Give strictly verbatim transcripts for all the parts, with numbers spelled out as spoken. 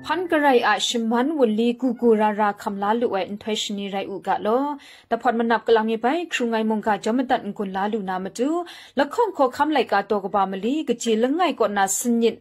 Hpan garai a shaman wunli gu gu ra ra hkam la lu ai nhtoi shani rai u ga law. Dahpawt manap kalang mi bai hkrung ai mungga jawm madat n-gun la lu na matu, lahkawng hkawhkam laika taw kaba mali kaji langai kaw na sanit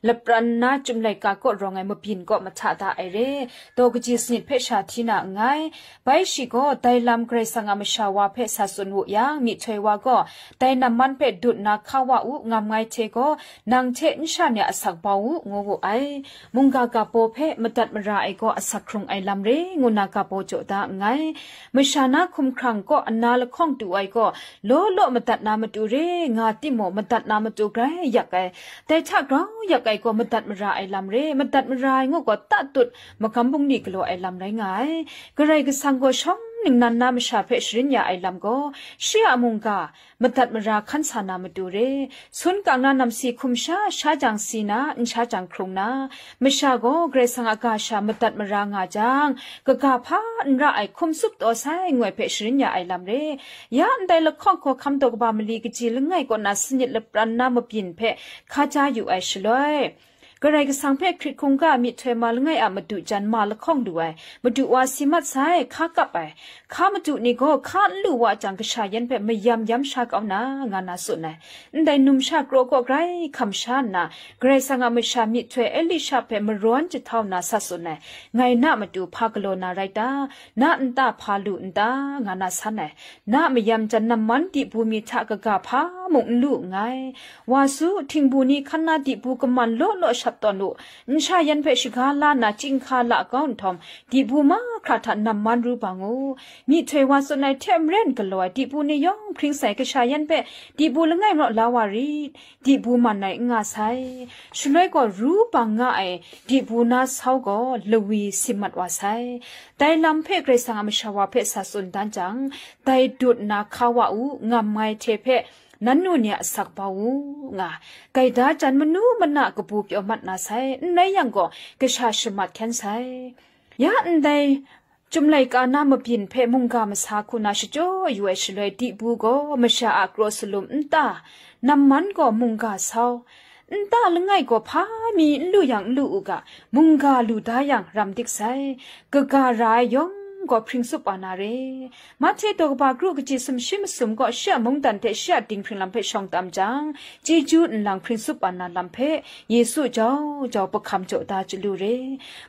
lapran na chyum laika kaw rawng ai mabyin kaw mahta da ai re, daw kaji sanit hpe sha hti na nngai. Bai shi gaw, dai lam Karai Kasang a masha wa hpe sa tsun wu yang, myihtoi wa gaw, dai namman hpe dut na hka wa u, ngam ngai hte gaw, nang hte n sha ni a asak bau u, ngu wu ai. Mungga ga baw hpe madat mara ai gaw asak hkrung ai lam re, ngu na ga baw jaw da nngai. Masha na hkumhkrang kaw ana lahkawng tu ai gaw, law law madat na matu re, nga timung, madat na matu grai yak ai. Dai hta grau yak ai gaw madat mara ai lam re, madat mara ai ngu gaw tatut magam bungli galaw ai lam rai nga ai. Karai Kasang gaw shawng ningnan na masha hpe sharin ya ai lam gaw, shi a mungga madat mara hkan sa na matu re. Sun kang na namsi hkum sha, sha jang si na, n sha jang hkrung na. Masha gaw Karai Kasang a ga sha madat mara nga jang, kaga hpa n ra ai hkum tsup taw sai ngu ai hpe sharin ya ai lam re. Ya ndai lahkawng hkawhkam daw kaba mali kaji langai kaw na sanit lapran na mabyin hpe hka ja yu ai shaloi, Karai Kasang hpe hkrit hkungga myihtoi ma langai a madu jan ma lahkawng lu ai, madu wa si mat sai, hka kap ai, hka madu ni gaw hka n lu wa jang kasha yan hpe mayam yam sha kau na, nga na tsun ai. Ndai numsha kraw kaw grai hkam sha nna, Karai Kasang a masha myihtoi Elisha hpe marawn jahtau nna sa tsun ai, ngai na matu hpa galaw na rai ta? Na nta hpa lu n ta? Nga na san ai. Na mayam jan namman dibu mi hta kaga hpa mung n lu nngai. Wa su, htingbu ni hkan na dibu kaman law law shat tawn u, n sha yan hpe shaga la na chyinghka la kau nhtawm, dibu mahkra hta namman ru bang u. Myihtoi wa tsun ai hte maren galaw ai dibu ni yawng hpring sai kasha yan hpe dibu langai maw la wa rit, dibu man ai n nga sai. Shaloi gaw ru bang nga ai dibu na sau gaw lawi sim mat wa sai. Dai lam hpe Karai Kasang a masha wa hpe sa tsun dan jang, dai dut na hka wa u, ngam ngai hte hpe, nannu ni a asak bau u, nga. Gaida jan manu mana kabu pyaw mat na sai, n rai yang gaw, kasha shamat hkyen sai. Ya ndai, Chyum laika na mabyin hpe mungga masa hku na shachyaw yu ai shaloi, dibu gaw masha a kraw salum nta, namman gaw mungga sau, nta langai gaw hpa mi n lu yang n lu u ga, mungga lu da yang ram dik sai, kaga ra ai yawng gaw hpring tsup wa na re. Mahte daw kaba kru kaji sumshi masum gaw shi a mungdan hte shi a dinghpring lam hpe shawng tam jang, chyeju nlang hpring tsup wa na lam hpe Yesu jau jau pahkam jaw da chyalu re.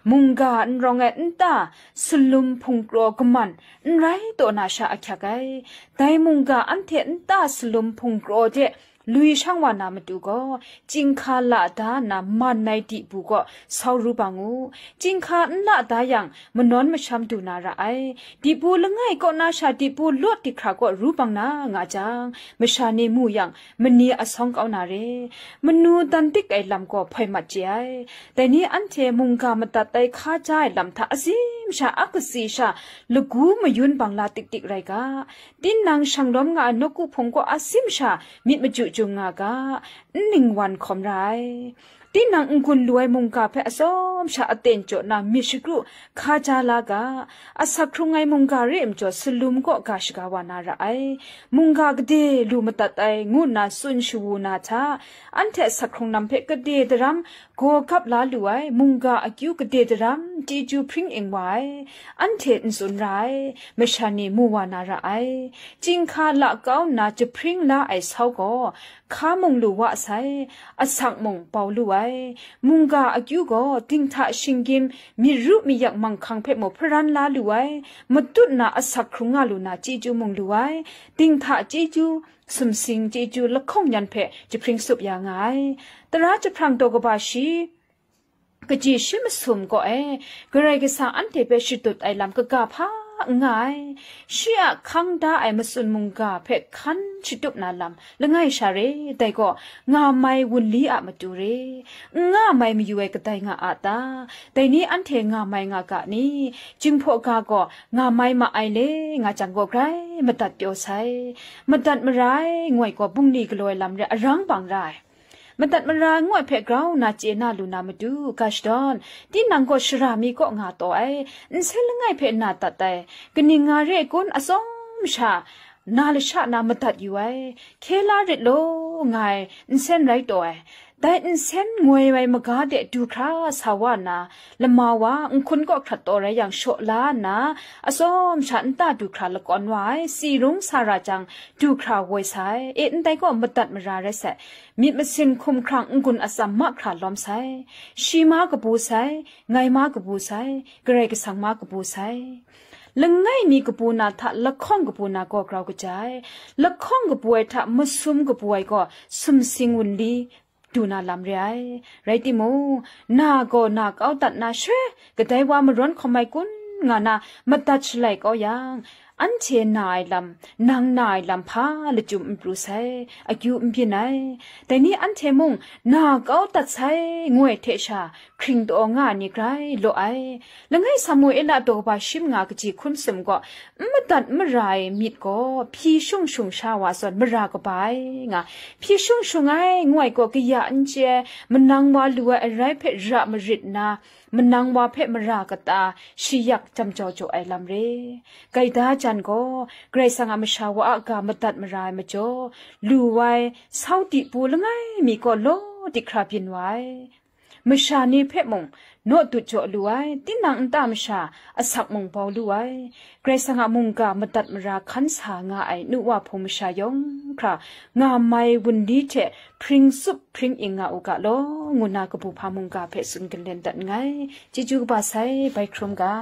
Mungga n rawng ai nta, salum hpungkraw kaman n rai taw na sha ahkyak ai. Dai mungga anhte nta salum hpungkraw de lui shang wa na matu gaw, chyinghka la da nna man ai dibu gaw sau ru bang u. Chyinghka n la da yang, manawn masham du na ra ai. Dibu langai kaw na sha dibu lawt dihkra kaw ru bang na nga jang, masha ni mu yang, mani asawng kau na re. Manu dan dik ai lam gaw hpoi mat chye ai. Dai ni anhte mungga madat ai hka ja ai lam hta azim sha, a katsi sha, lagu mayun bang la tik tik rai ga. Tinang shanglawm nga ai nawku hpung gaw azim sha myit machyu chyum nga ga, n ningwan hkawm ra ai. Tinang n-gun lu ai mungga hpe atsawm sha aten jaw na myit shakru hka ja la ga, asak hkrung ai mungga re ai majaw salum kaw ga shaga wa na ra ai. Mungga gade lu madat ai, ngu nna tsun shawu na hta, anhte asak hkrung lam hpe gade daram gaw gap la lu ai, mungga akyu gade daram chyeju hpring ing wa ai, anhte n tsun ra ai, masha ni mu wa na ra ai. Chyinghka la kau nna jahpring la ai sau gaw, hka mung lu wa sai, asak mung bau lu ai. Mungga akyu gaw dinghta shinggyim, myit ru mayak manghkang hpe mung hparan la lu ai, matut na asak hkrung nga lu na chyeju mung lu ai, dinghta chyeju, sumsing chyeju lahkawng yan hpe jahpring tsup ya nga ai. Tara jahprang daw kaba shi, kaji shi masum gaw e, Karai Kasang anhte hpe shadut ai lam kaga hpa n nga ai. Shi a hkang da ai matsun mungga hpe hkan shatup na lam langai sha re, dai gaw nga mai wunli a matu re, n nga mai mayu ai kadai nga a ta? Dai ni anhte nga mai nga ga ni? Jinghpaw ga gaw nga mai ma ai le, nga jang gaw grai madat pyaw sai. Madat mara ai, ngu ai gaw bungli galaw ai lam re, arang bang ra ai. Madat mara ai ngu ai hpe grau nna chye na lu na matu, ga shadawn, tinang gaw shara mi kaw nga taw ai, nsen langai hpe na dat ai, kaning nga re ai kun, atsawm sha na lasha na madat yu ai, hkye la rit law nga ai nsen rai taw ai, Dai nsen ngoi ai maga de du hkra sa wa nna, lama wa nhkun kaw hkrat taw rai yang shaw la nna, atsawm sha nta du hkra lakawn wa ai, si rung sa ra jang, du hkra woi sai, e ndai gaw madat mara rai sai, myit masin hkum hkrang n-gun atsam mahkra lawm sai, shi ma kabu sai, ngai ma kabu sai, Karai Kasang ma kabu sai. Langai mi kabu na hta lahkawng kabu na gaw grau kaja ai, lahkawng kabu ai hta masum kabu ai gaw sumsing wunli du na lam re ai. Rai timung, na gaw na kau dat na sha, kadai wa marawn hkawm ai kun nga na madat shalai kau yang, anhte na ai lam, nang na ai lam hpa lachyum n pru sai, akyu n byin ai. Dai ni anhte mung, na kau dat sai, ngu ai hte sha, hkring taw nga ai ni grai law ai. Langai Samuela daw kaba shi manga kaji hkun sum gaw, n madat n mara ai myit gaw, hpyi shung shung sha wa zawn mara kaba ai nga, hpyi shung shung ai, ngu ai gaw kaya n chye ai, manang wa lu ai arai hpe ra marit nna, manang wa hpe mara kata, shi yak jam jau jaw ai lam re. Gaida jan gaw, Karai Kasang a masha wa a ga madat mara ai majaw, lu ai, sau dipu langai mi gaw law dik hkra byin wa ai. Masha ni hpe mung, naw dut jaw lu ai, tinang nta masha, asak mung bau lu ai, Karai Kasang a mungga madat mara hkan sa nga ai nu wa hpung masha yawng hkra, nga mai wunli hte hpring tsup hpring ing nga u ga law, ngu na kabu hpa mungga hpe tsun galen dat nngai. Chyeju kaba sai, bai hkrum ga.